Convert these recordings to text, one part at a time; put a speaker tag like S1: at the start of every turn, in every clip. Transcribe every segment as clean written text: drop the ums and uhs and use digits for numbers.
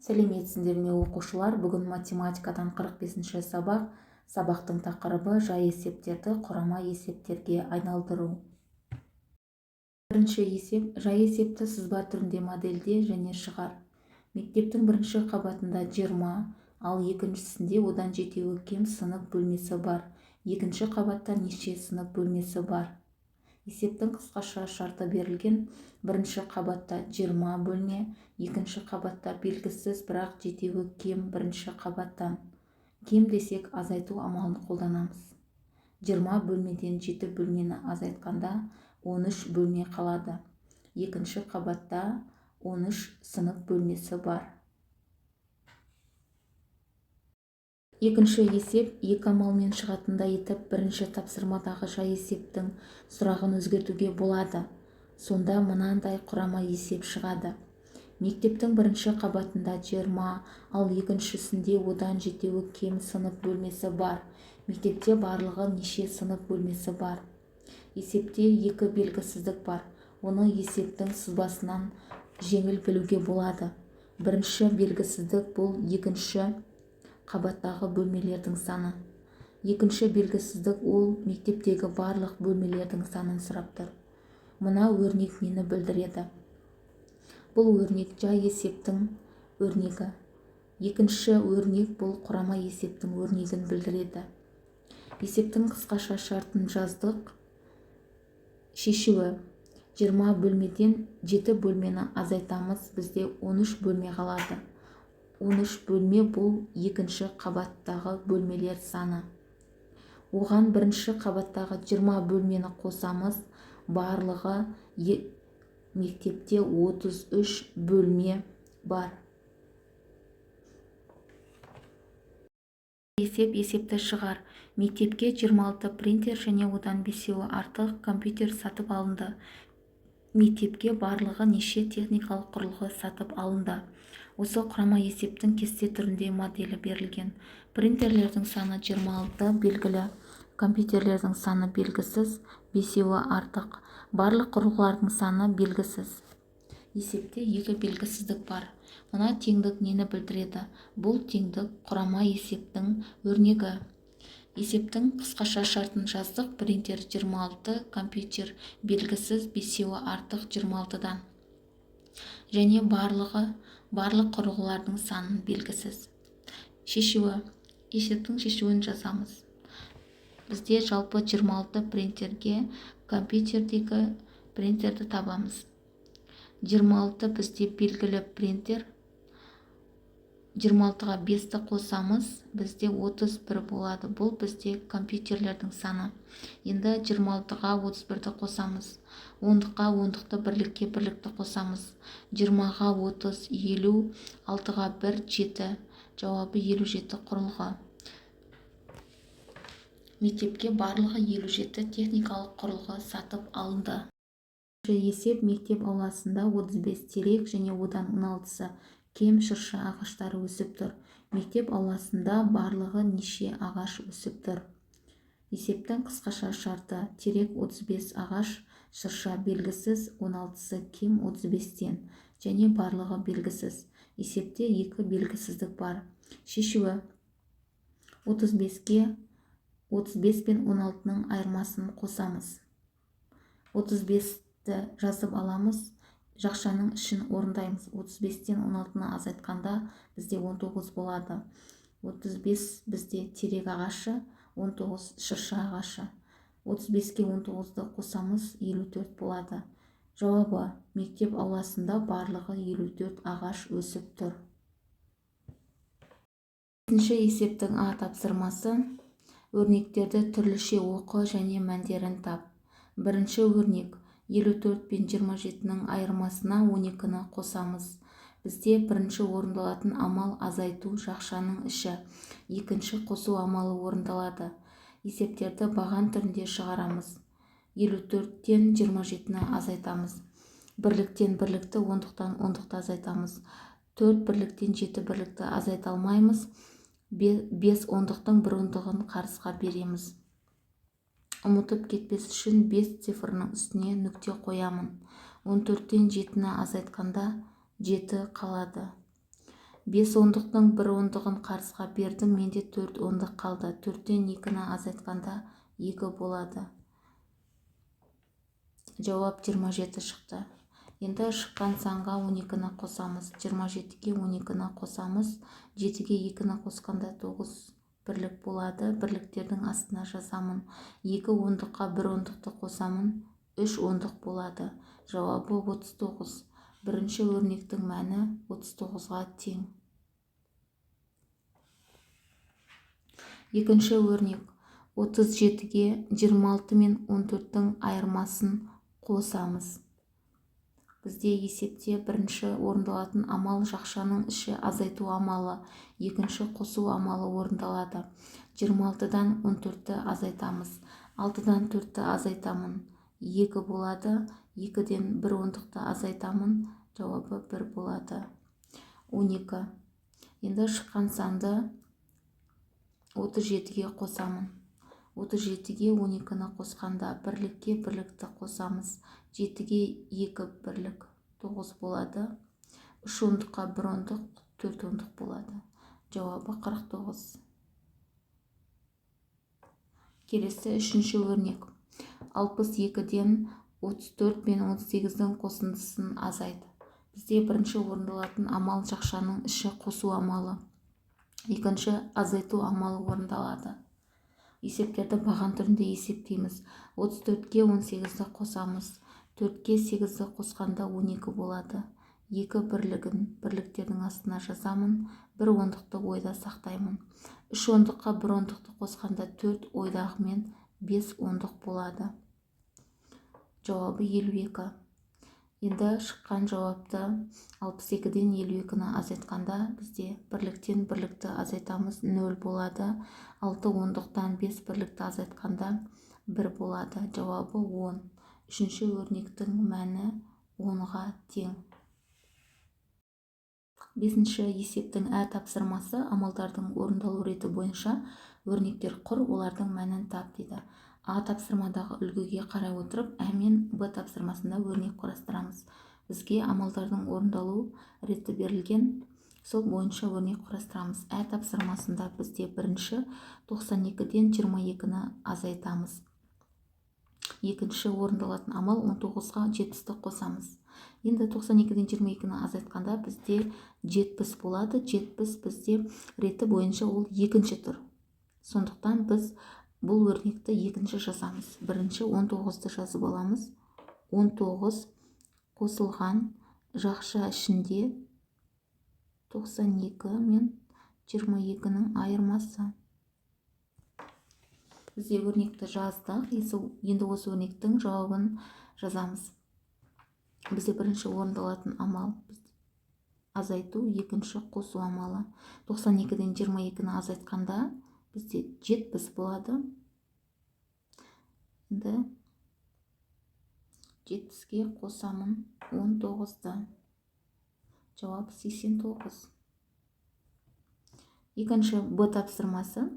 S1: Сәлеметсіңдер ме, оқушылар! Бүгін математикадан 45-ші сабақ. Сабақтың тақырыбы: жай есептерді құрама есептерге айналдыру. Бірінші есеп. Жай есепті сызба түрінде модельде және шығар. Мектептің бірінші қабатында 20, ал екіншісінде одан жетеуі кем сынып бөлмесі бар. Екінші қабатта неше сынып бөлмесі бар? Есептің қысқаша шарты берілген: бірінші қабатта 20 бөлме, екінші қабатта белгісіз, бірақ жетеуі кем бірінші қабаттан. Кем десек, азайту амалын қолданамыз. 20 бөлмеден 7 бөлмені азайтқанда 13 бөлме қалады. Екінші қабатта 13 сынып бөлмесі бар. Екінші есеп екі амалмен шығатындай етіп, бірінші тапсырмадағы жай есептің сұрағын өзгертуге болады. Сонда мынандай құрама есеп шығады. Мектептің бірінші қабатында 20, ал екіншісінде одан жетеуі кем сынып бөлмесі бар. Мектепте барлығы неше сынып бөлмесі бар? Есепте екі белгісіздік бар. Оны есептің сызбасынан жеңіл білуге болады. Бірінші белгісіздік – бұл екінші қабаттағы бөлмелердің саны. Екінші белгісіздік – ол мектептегі барлық бөлмелердің санын сұрап тұр. Мына өрнек нені білдіреді? Бұл өрнек – жай есептің өрнегі. Екінші өрнек – бұл құрама есептің өрнегін білдіреді. Есептің қысқаша шартын жаздық. Шешуі: 20 бөлмеден 7 бөлмені азайтамыз, бізде 13 бөлме қалады. 13 бөлме – бұл екінші қабаттағы бөлмелер саны. Оған бірінші қабаттағы 20 бөлмені қосамыз. Барлығы мектепте 33 бөлме бар. Есеп. Есепті шығар. Мектепке 26 принтер және одан бесеуі артық компьютер сатып алынды. Мектепке барлығы неше техникалық құрылғы сатып алынды? Осы құрама есептің кесте түрінде моделі берілген. Принтерлердің саны 26 белгілі, компьютерлердің саны белгісіз, бесеуі артық. Барлық құрылғылардың саны белгісіз. Есепте екі белгісіздік бар. Мына теңдік нені білдіреді? Бұл теңдік – құрама есептің өрнегі. Есептің қысқаша шартын жаздық: принтер 26, компьютер белгісіз, бесеуі артық 26-дан. Және барлығы барлық құрылғылардың санын белгісіз. Шешуі. Есептің шешуін жазамыз. Бізде жалпы 26 принтерге компьютердегі принтерді табамыз. 26 бізде белгілі принтер. 26-ға 5-ті қосамыз, бізде 31 болады. Бұл бізде компьютерлердің саны. Енді 26-ға 31-ді қосамыз. Ондыққа ондықты, бірлікке бірлікті қосамыз. 20-ға 30 – 50, 6-ға 1 – 7. Жауабы 57 құрылғы. Мектепке барлығы 57 техникалық құрылғы сатып алынды. Есеп. Мектеп ауласында 35 терек және одан 16-сы кем шырша ағаштары өсіп тұр. Мектеп ауласында барлығы неше ағаш өсіп тұр? Есептің қысқаша шарты: терек 35, ағаш шырша белгісіз, 16-сы кем 35-тен және барлығы белгісіз. Есепте екі белгісіздік бар. Шешуі: 35-ке 35 пен 16-ның айырмасын қосамыз. 35-ті жазып аламыз, жақшаның ішін орындаймыз. 35-тен 16-ны азайтқанда, бізде 19 болады. 35 бізде терек ағашы, 19 шырша ағашы. 35-ке 19-ды қосамыз, 54 болады. Жауабы: мектеп ауласында барлығы 54 ағаш өсіп тұр. Бесінші есептің А тапсырмасы. Өрнектерді түрліше оқы және мәндерін тап. Бірінші өрнек: 54 пен 27-нің айырмасына 12-ні қосамыз. Бізде бірінші орындалатын амал – азайту, жақшаның іші. Екінші қосу амалы орындалады. Есептерді баған түрінде шығарамыз. 54-тен 27-ні азайтамыз. Бірліктен бірлікті, ондықтан ондықты азайтамыз. Төрт бірліктен жеті бірлікті азайта алмаймыз. Бес ондықтың бір ондығын қарызға береміз. Ұмытып кетпес үшін бес цифрының үстіне нүкте қоямын. 14-тен жетіні азайтқанда, жеті қалады. 5 ондықтың 1 ондығын қарызға бердім, менде 4 ондық қалды. 4-тен 2-ні азайтқанда 2 болады. Жауап 27 шықты. Енді шыққан санға 12-ні қосамыз. 27-ге 12-ні қосамыз. 7-ге 2-ні қосқанда 9 бірлік болады. Бірліктердің астына жазамын. 2 ондыққа 1 ондықты қосамын. 3 ондық болады. Жауабы 39. Бірінші өрнектің мәні 39-ға тең. Екінші өрнек. 37-ге 26 мен 14-тің айырмасын қосамыз. Бізде есепте бірінші орындалатын амал жақшаның іші азайту амалы, екінші қосу амалы орындалады. 26-дан 14-ті азайтамыз. 6-дан 4-ті азайтамын. 2 болады. 2-ден 1 ондықты азайтамын. Жауабы 1 болады. 12. Енді шыққан санды 37-ге қосамын. 37-ге 12-ні қосқанда бірлікке бірлікті қосамыз. 7-ге 2 бірлік 9 болады. 3 ондыққа 1 ондық 4 ондық болады. Жауабы 49. Келесі үшінші өрнек. 62-ден 34 пен 18-дің қосындысын азайт. Бізде бірінші орындалатын амал жақшаның іші қосу амалы, екінші азайту амалы орындалады. Есептерді баған түрінде есептейміз. 34-ке 18-ді қосамыз. 4-ке 8-ді қосқанда 12 болады. 2 бірлігін бірліктердің астына жазамын. 1 ондықты ойда сақтаймын. 3 ондыққа 1 ондықты қосқанда 4 ойдағымен 5 ондық болады. Жауабы 52. Енді шыққан жауапты 62-ден 52-ні азайтқанда бізде бірліктен бірлікті азайтамыз, 0 болады. 6 ондықтан 5 бірлікті азайтқанда 1 болады. Жауабы 10. Үшінші өрнектің мәні 10-ға тең. Бесінші есептің ә тапсырмасы амалдардың орындалу реті бойынша өрнектер құр, олардың мәнін тап дейді. А тапсырмадағы үлгіге қарай отырып, Ә мен Б тапсырмасында өрнек құрастырамыз. Бізге амалдардың орындалу реті берілген, сол бойынша өрнек құрастырамыз. Ә тапсырмасында бізде бірінші 92-ден 22-ні азайтамыз. Екінші орындалатын амал 19-ға 70-ті қосамыз. Енді 92-ден 22-ні азайтқанда бізде 70 болады. 70 бізде реті бойынша ол екінші тұр. Сондықтан біз бұл өрнекті екінші жазамыз. Бірінші 19-ды жазып аламыз. 19 қосылған жақша ішінде 92 мен 22-нің айырмасы. Бізде өрнекті жаздық. Енді осы өрнектің жауабын жазамыз. Бізде бірінші орындалатын амал азайту, екінші қосу амалы. 92-ден 22-ні азайтқанда бізде 70 болады. Енді 70-ке қосамын 19-ды. Жауап 89. Екінші Б тапсырмасы.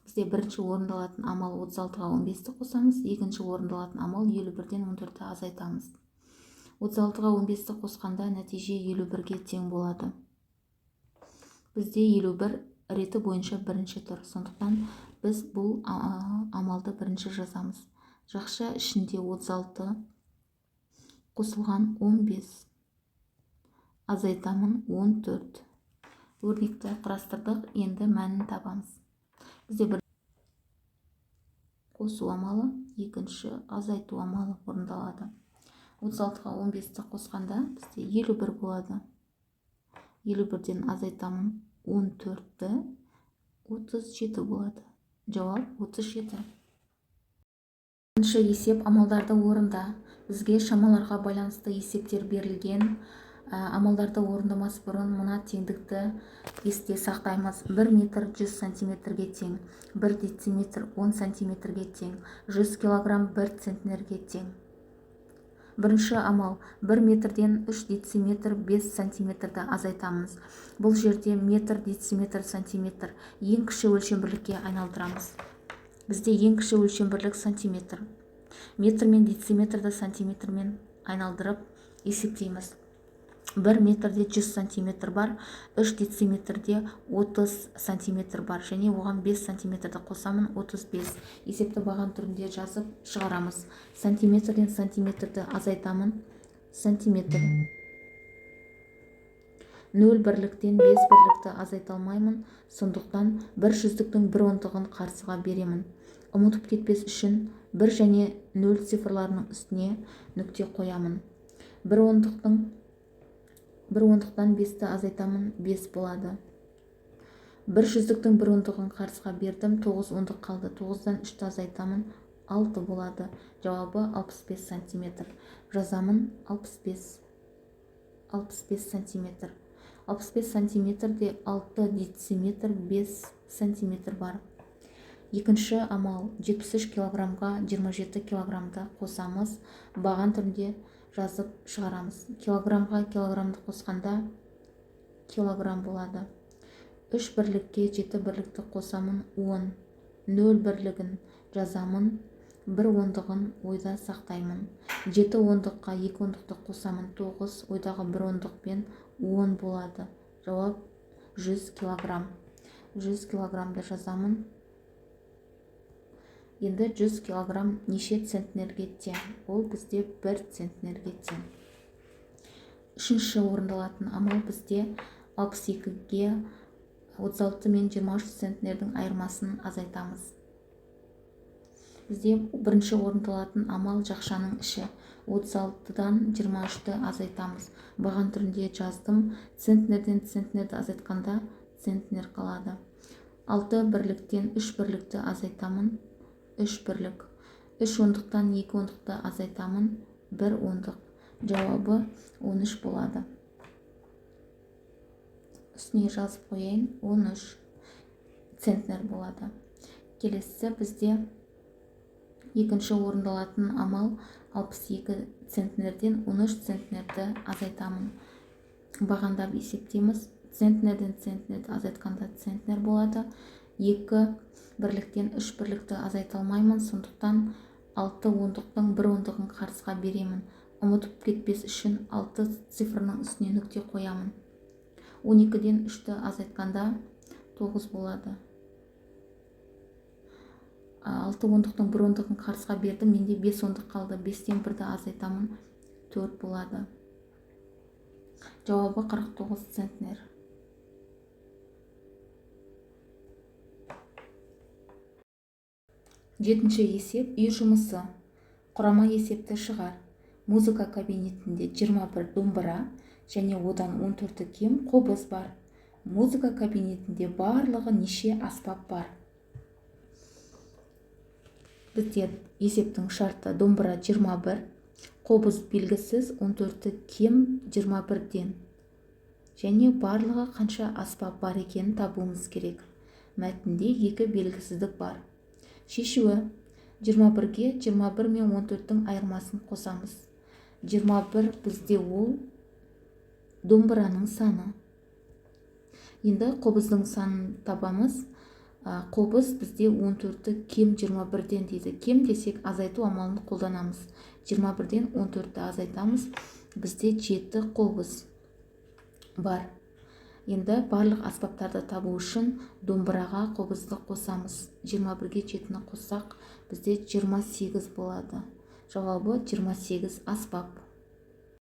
S1: Бізде бірінші орындалатын амал 36-ға 15-ті қосамыз. Екінші орындалатын амал 51-ден 14-ті азайтамыз. 36-ға 15-ті қосқанда нәтиже 51-ге тең болады. Бізде 51 реті бойынша бірінші тұр. Сондықтан біз бұл амалды бірінші жазамыз. Жақша ішінде 36 қосылған 15 азайтамын 14. Өрнекті құрастырдық, енді мәнін табамыз. Бізде бір қосу амалы, екінші азайту амалы орындалады. 36-ға 15-ті қосқанда бізде 51 болады. 51-ден азайтамын 14-ті, 37 болады. Жауап 37. Бірінші есеп амалдарды орында. Бізге шамаларға байланысты есептер берілген. Амалдарды орындамас бұрын мына теңдікті есте сақтаймыз. 1 метр 100 сантиметрге тең, 1 дециметр 10 сантиметрге тең, 100 килограмм 1 центнерге тең. Бірінші амал 1 метрден 3 дециметр 5 сантиметрді азайтамыз. Бұл жерде метр, дециметр, сантиметр ең кіші өлшем бірлікке айналдырамыз. Бізде ең кіші өлшем бірлік сантиметр. Метр мен дециметрді сантиметрмен айналдырып есептейміз. 1 метрде 100 сантиметр бар, 3 дециметрде 30 сантиметр бар және оған 5 сантиметрді қосамын, 35. Есепті баған түрінде жазып шығарамыз. Сантиметрден сантиметрді азайтамын, сантиметр. 0 бірліктен 5 бірлікті азайта алмаймын, сондықтан бір жүздіктің бір ондығын қарсыға беремін. Ұмытып кетпес үшін 1 және 0 цифрларының үстіне нүкте қоямын. Бір ондықтан 5-ті азайтамын, 5 болады. Бір жүздіктің бір ондығын қарсыға бердім, 9 ондық қалды. 9-дан 3-ті азайтамын, 6 болады. Жауабы 65 сантиметр. Жазамын 65 сантиметр. 65 сантиметрде 6 дециметр 5 сантиметр бар. Екінші амал 73 килограммға 27 килограммды қосамыз, баған түрінде жазып шығарамыз. Килограммға килограммды қосқанда килограмм болады. 3 бірлікке 7 бірлікті қосамын, 10. 0 бірлігін жазамын, 1 ондығын ойда сақтаймын. 7 ондыққа 2 ондықты қосамын, 9, ойдағы 1 ондықпен 10 болады. Жауап 100 килограмм. 100 килограммды жазамын. Енді 100 килограмм неше центнерге тең? Ол бізде 1 центнерге тең. Үшінші орындалатын амал бізде 62-ге 36 мен 23 центнердің айырмасын азайтамыз. Бізде бірінші орындалатын амал жақшаның іші. 36-дан 23-ті азайтамыз. Баған түрінде жаздым. Центнерден центнерді азайтқанда центнер қалады. 6 бірліктен 3 бірлікті азайтамын. 3 бірлік. 3 ондықтан 2 ондықты азайтамын. 1 ондық. Жауабы 13 болады. Үстіне жазып қояйын, 13 центнер болады. Келесі бізде екінші орындалатын амал 62 центнерден 13 центнерді азайтамын. Бағандап есептейміз. Центнерден центнерді азайтқанда центнер болады. 2 бірліктен 3 бірлікті азайта алмаймын, сондықтан 6 ондықтың 1 ондығын қарсыға беремін. Ұмытып кетпес үшін 6 цифрының үстіне нүкте қоямын. 12-ден 3-ті азайтқанда 9 болады. 6 ондықтың 1 ондығын қарсыға бердім, менде 5 ондық қалды. 5-тен 1-ді азайтамын, 4 болады. Жауабы 49 центнер. Жетінші есеп үй жұмысы. Құрама есепті шығар. Музыка кабинетінде 21 домбыра және одан 14-і кем қобыз бар. Музыка кабинетінде барлығы неше аспап бар? Бізде есептің шарты домбыра 21, қобыз белгісіз 14-і кем 21-ден. Және барлығы қанша аспап бар екенін табуымыз керек. Мәтінде екі белгісіздік бар. Шешуі 21-ге 21 мен 14-тің айырмасын қосамыз. 21 бізде ол домбыраның саны. Енді қобыздың санын табамыз. Қобыз бізде 14-ті кем 21-ден дейді. Кем десек азайту амалын қолданамыз. 21-ден 14-ті азайтамыз. Бізде 7 қобыз бар. Енді барлық аспаптарды табу үшін домбыраға қобызды қосамыз. 21-ге 7-ні қоссақ, бізде 28 болады. Жауабы 28 аспап.